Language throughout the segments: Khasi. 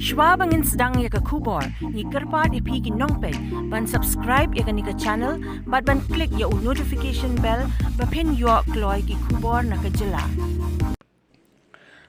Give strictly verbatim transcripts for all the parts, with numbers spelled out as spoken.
Shwa ba ngin sdang ïa ka khubor, ngi kyrpad ïa phi ki nongpeit ban subscribe ïa kane ka channel bad ban click ïa u notification bell ba phin ïoh kloi ki khubor na ka jylla.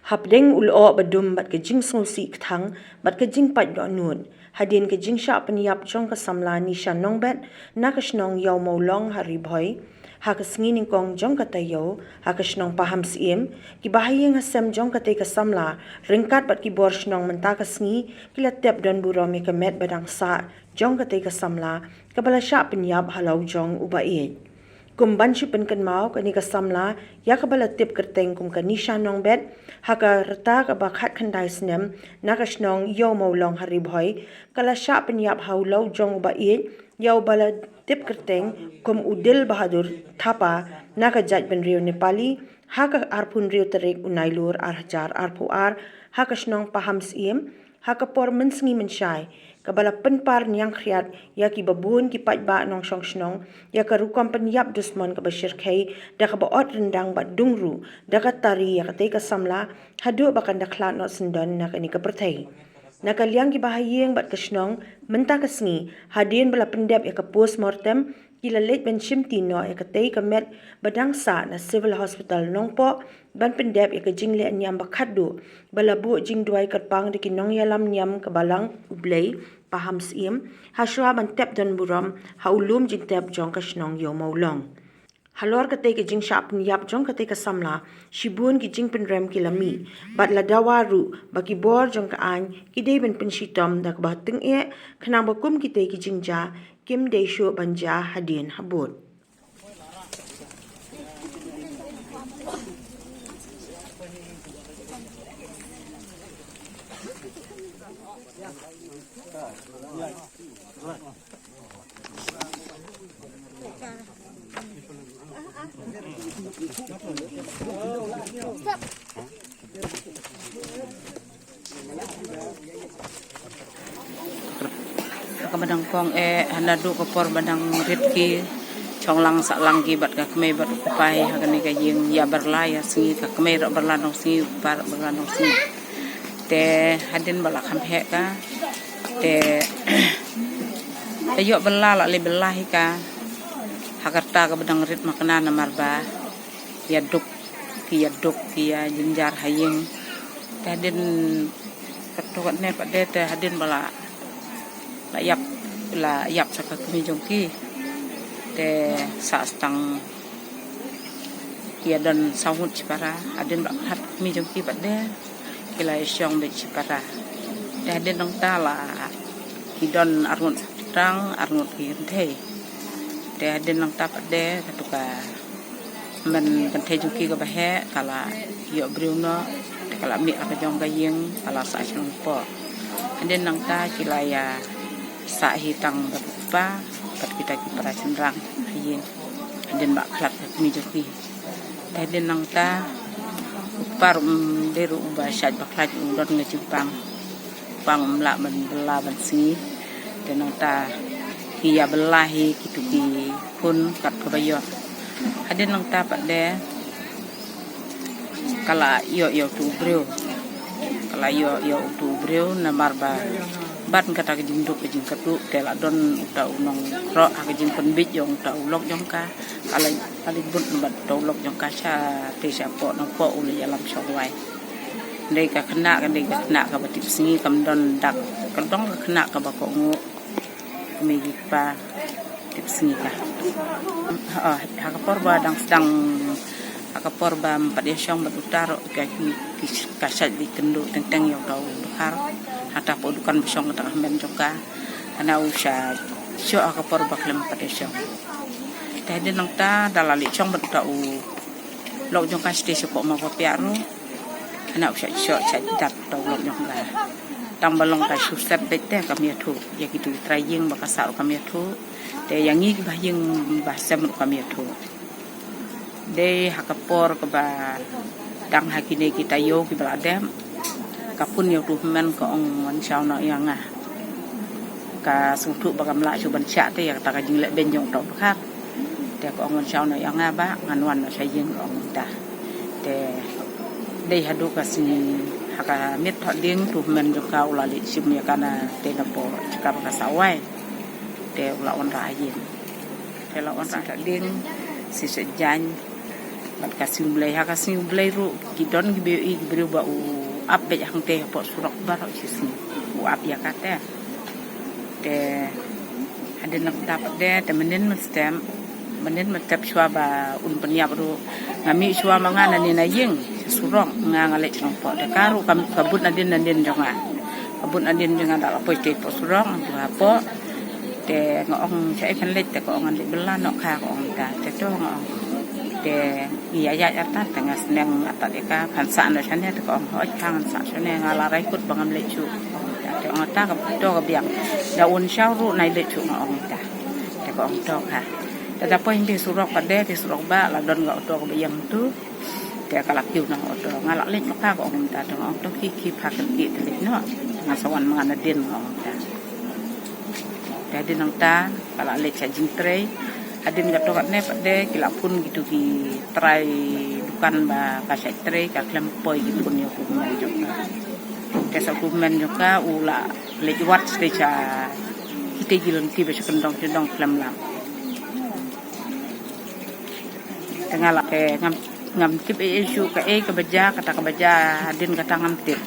Hapdeng u lyoh ba dum bad ka jingsngewsih kthang bad ka jingpait dohnud hadien ka jingshah pynïap jong ka samla Nisha Nongbet na ka shnong Ïawmawlong ha Ri Bhoi, ha ka sngi nyngkong jong ka taïew, ha ka shnong Pahamsyiem, ki bahaïing hasem jong katei ka samla ryngkat bad ki bor shnong mynta ka sngi ki la tep don burom ïa ka met ba dang sah jong katei ka samla kaba la shah pynïap ha lawjong u ba ïeit. Kum ban shu pynkynmaw, kane ka samla ïa kaba la tip kyrteng kum ka Nisha Nongbet, ha ka rta kaba khatkhyndai snem, na ka shnong Ïawmawlong ha Ri Bhoi, ka la shah pynïap ha u lawjong u ba ïeit ïa uba la tip kyrteng kum u Dil Bahadur Thapa, na ka jaitbynriew Nepali, ha ka arphew hynriew tarik u Nailur ar hajar arphew ar, ha ka shnong Pahamsyiem, ha ka por mynsngi mynshai, kaba la pynpar ñiangkhriat ïa kiba bun ki paidbah nongshong shnong ïa ka rukom pynïap dusmon kaba shyrkhei da kaba ot ryndang bad dung ruh da ka tari ïa katei ka samla haduh ba kan da khlad noh syndon na kane ka pyrthei. Na ka liang ki bahaïing bad ka shnong, mynta ka sngi, hadien ba la pyndep ïa ka post mortem, ki la leit ban shimti noh ïa katei ka met ba dang sah na Civil Hospital Nongpoh ban pyndep ïa ka jingleh niam ba khatduh ba la buh jingduwai kyrpang da ki nongïalam niam ka Balang U Blei Pahamsyiem, ha shuwa ban tep don burom ha u lum jingtep jong ka shnong Ïawmawlong. Halor katei ka jingshah pynïap jong katei ka samla, shibun ki jingpynrem ki la mih bad la dawa ruh ba ki bor jong ka aiñ ki dei ban pynshitom da kaba tyngeh, khnang ba kum kitei ki jingjia kim dei shuh ban jia hadien habud. Ka ba dang pong eh, hana duh ka por ba dang rit ki, chong lang sah lang ki bad ka kmie bad u kpa ha kane ka ïing, ïa ba la ïa sngi, ka kmie ruh ba la nong sngi, u kpa ruh ba la nong sngi. Te hadien ba la kham heh ka, te te ïoh ba la, la leh ba la hi ka ha ka rta ka ba dang rit ma kane, namar ba ïa duk ki, ïa duk ki, ïa jynjar ha ïing. Te hadien katto katne pat de, te hadien ba la, la ïap, la ïap sa ka kmie jong ki, te sah stang ki ïa don saw ngut shipara. Hadien ba khlad ka kmie jong ki pat de, ki la ïa shong beit shipara. Te hadien nangta la ki don ar ngut tang, ar ngut ki kynthei. Te hadien nangta pat de, katu ka hynmen kynthei jong ki kaba heh ka la ïoh briew noh, te ka la mih ha ka jong ka ïing, ka la sah shnong poh. Hadien nangta ki la ïa sah hi tang bad u kpa bad kita ki para shynrang ha ïing. Hadien ba khlad ka kmie jong ki, te hadien nangta u kpa ruh, um, dei ruh uba shait ba khlad, u don ka jingpang. Pang, um lah ban bylla ban sngi. Te nangta ki ïa bylla hi kitu ki khun kat kaba ïoh. Hadien nangta pat de ka la ïoh ïa utu u briew. Ka la ïoh ïa utu u briew namar ba ban kata ka jingduk ka jingkyrduh te la don uta u nongkhroh ha ka jingpynbit jong uta u lok jong ka. Ka la, ka la bud bad uta u lok jong ka sha te sha poh, nongpoh u la ïalam shong wai. Dei ka khynnah, ka dei ka khynnah kaba tipsngi, kam don dak, ka dong ka khynnah kaba kohnguh. Kmie ki kpa tipsngi ka. Ha, ha ka por ba dang sdang, ha ka por ba ym pat ïa shong bad uta ruh, ka, ki, ka shait leit kynduh teng teng ïa uta u dkhar. Hata hapoh dukan ba shong kata ka hynmen jong ka. Hana u sha shoh ha ka por ba khlem pat ïa shong. Te hadien nangta da la leit shong bad uta u lok jong ka shatei shapoh Mawkyrpiah ruh. Hana u sha shoh sha dat uta u lok jong ka. Tang ba long ka shu set beit te kam ïathuh. Ïa kitu ki trai ïing ba ka sah ruh kam ïathuh. Te ïa ngi kiba ha ïing ba ha sem ruh kam ïathuh. Dei ha ka por kaba dang ha kine ki taïew kiba la dep, ka pun ïa utu u hynmen, ka ong, wan shaw noh ïa nga. Ka sngewthuh ba kam lah shuh ban shah te ïa kata ka jingleh beiñ jong uta u dkhar. Te ka ong, wan shaw noh ïa nga bah, ngan wan noh sha ïing, ka ong mynta. Te dei haduh ka sngi, Ka miet thoh ding, u kmen jong ka u la leit shim ïa ka na te na po jaka ba ka sawai. Te u la wanrah ha ïing. Te la wanrah thoh ding, shi shet jaiñ. Bad ka sngi U Blei, ha ka sngi U Blei ruh ki don ki briew, ki briew ba u ap beit hangte hapoh surok baroh shi sngi. U ap ïa ka te. Te hadien nangta pat de, te mynnin mynstep, mynnin mynstep shuwa ba un pynïap ruh, nga mih shuwa ma nga nangne na ïing sha surok, nga nga leit sha Nongpoh. Te ka ruh ka, ka bud nadien nadien jong nga. Ka bud nadien jong nga da la poi te hapoh surok, nga tu hapoh. Te nga ong, "Shaei phin leit?" Te ka ong, "Ngan leit bylla noh kha," ka ong mynta. Te to nga ong, "Te ngi ïaid ïaid artat, te nga sneng artat ïa ka, phan sah noh shane." Te ka ong, "Hooid kha, ngan sah shane, nga la rai kut ba ngam leit shuh," ka ong mynta. Te ong, "Ta ka, to ka biang. Da un shaw ruh nai leit shuh," nga ong mynta. Te ka ong, "To kha." Te da poi hangtei surok pat de, te surok ba la don ka auto kaba ïeng tu. Te ka la kiew na auto. "Nga la leit noh kha," ka ong mynta. Te nga ong, "To khie khie pha kynthih te leit noh. Nga sa wan ma nga nadien," nga ong mynta. Te hadien nangta ka la leit sha jingtrei. Hadien kato katne pat de ki la phone kitu ki trai dukan ba ka shait trei, ka khlem poi ki phone ïa u kmen jong ka. Te sa u kmen jong ka u la leit wad sha kitei ki lynti ba sha kyndong sha kyndong, khlem lap. Te nga la, te ngam, ngam tip ei ei shuh, kaei kaba jia, kata kaba jia hadien kata ngam tip.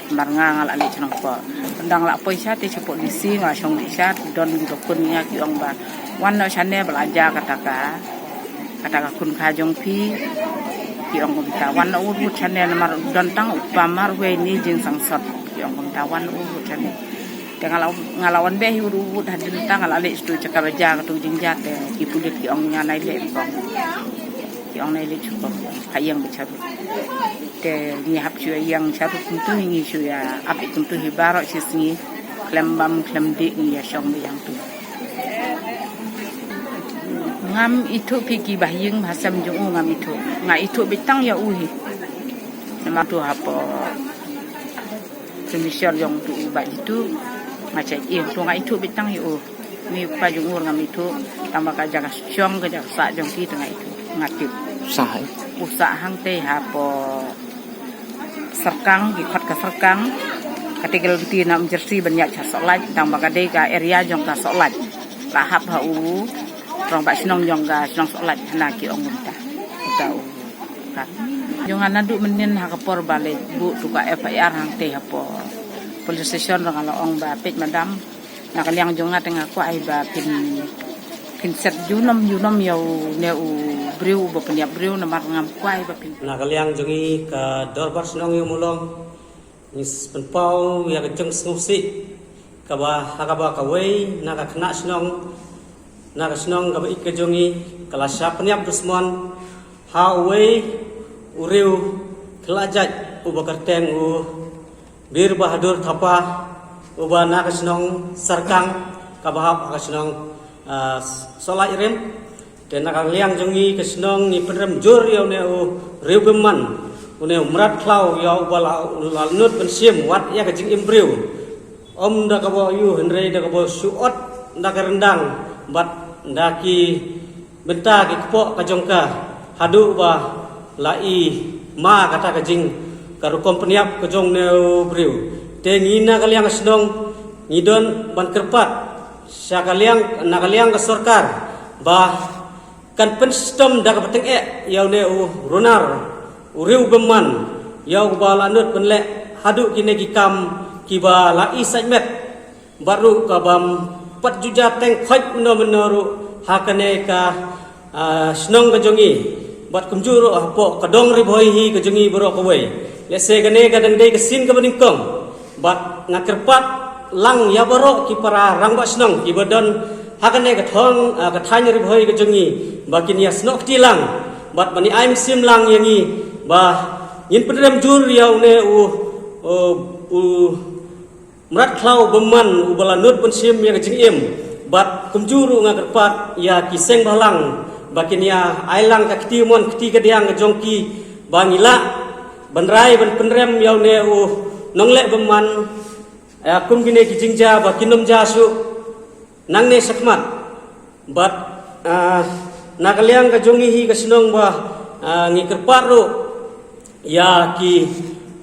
Namar nga nga la leit sha Nongpoh. Tang da nga la poi sha te shapoh D C, nga shong dih sha, don kiba khun ïa nga ki ong ba, "Wan noh shane ba la jia kata ka, kata ka khun kha jong phi." Ki ong kumta, "Wan noh wut wut shane, namar don tang u kpa marwei ne jingsangsot." Ki ong kumta, "Wan noh wut wut shane." Te nga la, nga la wan beh hi wut wut, hadien nangta nga la leit sha tu jaka ba jia katu jingjia, te ki pulit ki ong ïa nga nai leit shuh. Ki ong nai leit shuh, ka ïeng beit sharud. Te ngi hap shu ïeng sharud kumtu hi, ngi shu ïa ap kumtu hi baroh shi sngi, khlem bam khlem dih ngi ïa shong beit hangtu. Ngam ithuh phi, kiba ha ïing ha sem jong u ngam ithuh. Nga ithuh beit tang ïa u hi. Namar tu hapoh Prime Minister jong tu u Bah Jitu, nga check ïa u, tu nga ithuh beit tang ïa u. Ni u kpa jong u ruh ngam ithuh, tang ba ka jaka shong ka jaka sah jong ki te nga ithuh, nga tip. Sah, eh? U sah hangtei hapoh Syrkang, ki khot ka Syrkang. Kata ka lynti na Umjersi ban ïaid sha Sohlait, tang ba ka dei ka area jong ka Sohlait. La hap ha u rangbah shnong jong ka shnong Sohlait, hana ki ong kumta. Kumta u. Jong nga naduh mynnin ha ka por ba leit buh tu ka F I R hangtei hapoh police station, ruh nga la ong ba, "Peit madam, na ka liang jong nga te nga kwah ai ba phin, phin set junom junom ïa une u briew uba pynïap briew, namar ngam kwah ai ba phin." Na ka liang jong ngi ka Dorbar Shnong Ïewmawlong, ngi pynpaw ïa ka jingsngewsih kaba ha kaba kawei na ka khynnah shnong, na ka shnong kaba ïeit ka jong ngi, ka la shah pynïap dusmon ha uwei u riew khlajait uba kyrteng u Bir Bahadur Thapa, uba na ka shnong Syrkang, kaba hap ha ka shnong, ah, Sohlait rim. Te na ka liang jong ngi ka shnong ngi pynrem jur ïa une u riewbymman, une u mrad khlaw, ïa uba la, la nud ban shim wat ïa ka jingim briew. Ym da kaba ïoh hynrei da kaba shu ot da ka ryndang bad da ki bynta ki kpoh ka jong ka, haduh ba la i ma kata ka jing, ka rukom pynïap ka jong une u briew. Te ngi na ka liang ka shnong ngi don ban kyrpad sha ka liang, na ka liang ka sorkar, ba kan pynshitom da kaba tyngeh ïa une u runar, u riewbymman, ïa uba la nud ban leh haduh kine ki kam kiba la i sait met. Bad ruh ka bym pat ju jia teng khoit mynno mynno ruh ha kane ka, ah, shnong ka jong ngi. Bad kumjuh ruh hapoh ka dong Ri Bhoi hi ka jong ngi baroh kawei. Lehse kane ka dang dei ka sien kaba nyngkong. Bad nga kyrpad lang ïa baroh ki para rangbah shnong kiba don ha kane ka thong, ah, ka thaiñ Ri Bhoi ka jong ngi, ba kin ïa snoh kti lang bad ban ïa ai mynsiem lang ïa ngi, ba ngin pynrem jur ïa une u, u, u mrad khlaw bymman uba la nud ban shim ïa ka jingim. Bad kumjuh ruh nga kyrpad ïa ki seng bhalang ba kin ïa ai lang ka kti mon kti kadiang ka jong ki, ba ngi lah ban rai ban pynrem ïa une u nongleh bymman. Ïa kum kine ki jingjia ba kin ym jia shuh nangne shakhmat. Bad, ah, na ka liang ka jong ngi hi ka shnong ba, ah, ngi kyrpad ruh ïa ki,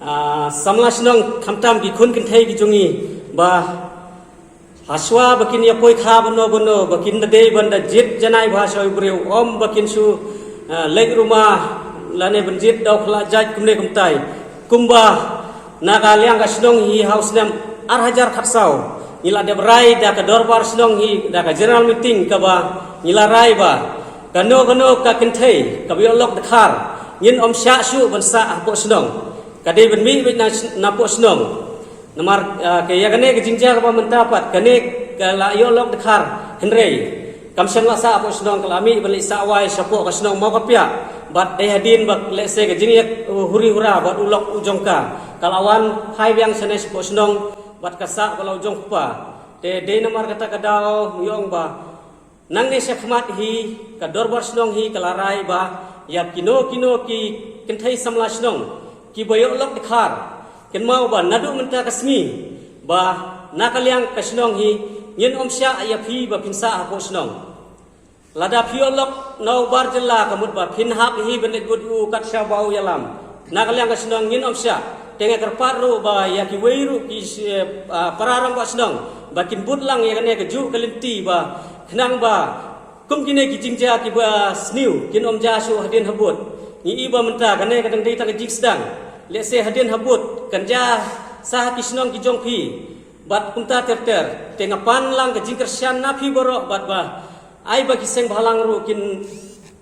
Ah, samla shnong khamtam ki khun kynthei ki jong ngi ba hashwa ba kin ïa poi kha bano bano ba kin da dei ban da jied janai ba sha u briew, ym ba kin shu, ah, leit ruma lane ban jied da u khlajait kumne kumtai. Kumba na ka liang ka shnong hi ha u snem ar hajar khatsaw ngi la dep rai da ka dorbar shnong hi, da ka general meeting kaba ngi la rai ba kano kano ka kynthei kaba ïoh lok dkhar ngin ym shah shuh ban sah hapoh shnong. Ka dei ban mih beit na, napoh shnong. Namar, ah, ka ïa kane ka jingjia kaba mynta pat, kane ka la ïoh lok dkhar, hynrei kam shym la sah hapoh shnong, ka la mih ban leit sah wai shapoh ka shnong Mawkapiah. Bad dei hadien ba lehse ka jingïa, uh, huri hura bad u lok u jong ka, ka la wan phai biang shane shapoh shnong bad ka sah bad la u jong u kpa. Te dei namar kata ka daw ngi ong ba nangne shakhmat hi ka dorbar shnong hi ka la rai ba ïa kino kino ki kynthei samla shnong kiba ïoh lok dkhar, kynmaw ba naduh mynta ka sngi ba na ka liang ka shnong hi ngin ym shah ïa phi ba phin sah hapoh shnong. Lada phi ïoh lok na u bar jylla ka mut ba phin hap hi ban leit bud u kat sha ba u ïalam. Na ka liang ka shnong ngin ym shah. Te nga kyrpad ruh ba ïa kiwei ruh ki shi-, ah, para rangbah shnong ba kin bud lang ïa kane kajuh ka lynti ba khnang ba kum kine ki jingjia kiba sniew kin ym jia shuh hadien habud. Ngi i ba mynta kane ka dang dei tang ka jingsdang. Lehse hadien habud kan jia sha ki shnong ki jong phi. Bad kumta ter ter, te nga pan lang ka jingkyrshan na phi baroh bad ba ai ba ki seng bhalang ruh kin,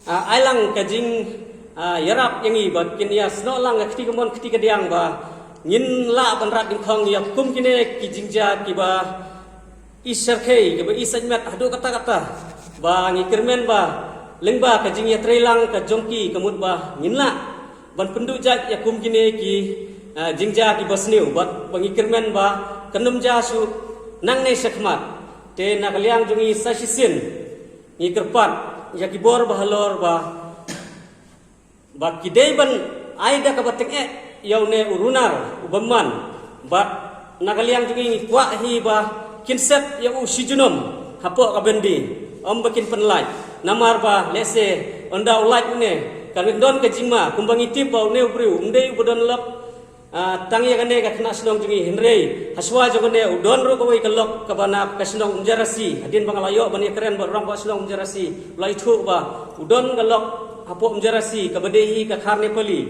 ah, ai lang ka jing, ah, ïarap ïa ngi ba kin ïa snoh lang ka kti kamon kti kadiang ba ngin lah ban rat dyngkhong ïa kum kine ki jingjia kiba i shyrkhei, kiba i sait met haduh katta katta. Ba ngi kyrmen ba lyngba ka jingïatreilang ka jong ki ka mut ba ngin lah ban pynduh jait ïa kum kine ki, ah, jingjia kiba sniew bad ba ngi kyrmen ba kan ym jia shuh nangne shakhmat. Te na ka liang jong ngi sa shisien ngi kyrpad ïa ki bor ba halor ba, ba ki dei ban ai da kaba tyngeh ïa une u runar u bymman. Bad na ka liang jong ngi ngi kwah hi ba kin set ïa u shi junom hapoh ka byndi, ym ba kin pynlait. Namar ba lehse ynda u lait une kan don ka jingma, kumba ngi tip ba une u briew um dei uba don lok, ah, tang ïa kane ka khynnah shnong jong ngi, hynrei hashwa jong kane u don ruh kawei ka lok kaba na ka shnong Umjerasi. Hadien ba nga la ïoh ban ïakren bad u rangbah shnong Umjerasi, u la ïathuh ba u don ka lok hapoh Umjerasi kaba dei hi ka khar Nepali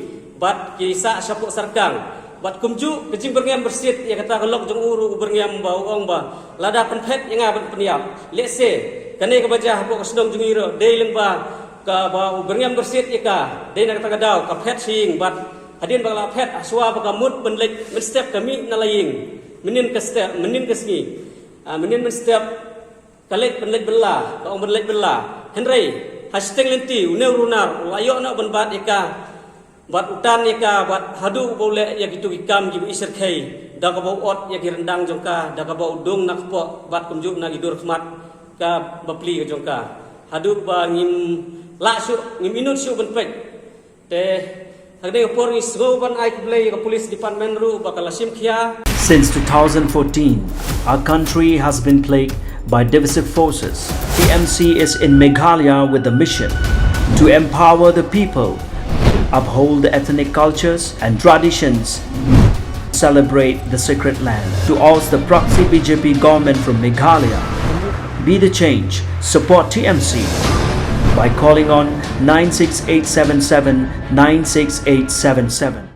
bad ki sah shapoh Sarkang. Bad kumjuh ka jingbyrngem byrsit ïa kata ka lok jong u ruh u byrngem ba u ong ba lada pynphet ïa nga ban pynïap. Lehse kane kaba jia hapoh ka shnong jong ngi ruh dei lyngba kaba u byrngem byrsit ïa ka, dei na kata ka daw ka phet sha ïing bad hadien ba ka la phet, hashwa ba ka mut ban leit mynstep ka mih na la ïing. Mynnin ka step, mynnin ka sngi, ah, mynnin mynstep ka leit ban leit bylla, ka ong ban leit bylla. Hynrei ha shiteng lynti une u runar u la ïoh noh ban bat ïa ka bad u tan ïa ka bad haduh ba u leh ïa kito ki kam kiba i shyrkhei, da kaba u ot ïa ki ryndang jong ka, da kaba u dung na kpoh bad kumjuh na ki dur khmat ka bapli ka jong ka. Haduh ba ngim lah shuh, ngim inut shuh ban peit. Te ha kane ka por ngi sngew ban ai khublei ïa ka police department ruh ba ka la shim khia. Since two thousand fourteen, our country has been plagued by divisive forces. T M C is in Meghalaya with the mission to empower the people, uphold the ethnic cultures and traditions, celebrate the sacred land, to oust the proxy B J P government from Meghalaya. Be the change. Support T M C by calling on nine six eight seven seven nine six eight seven seven.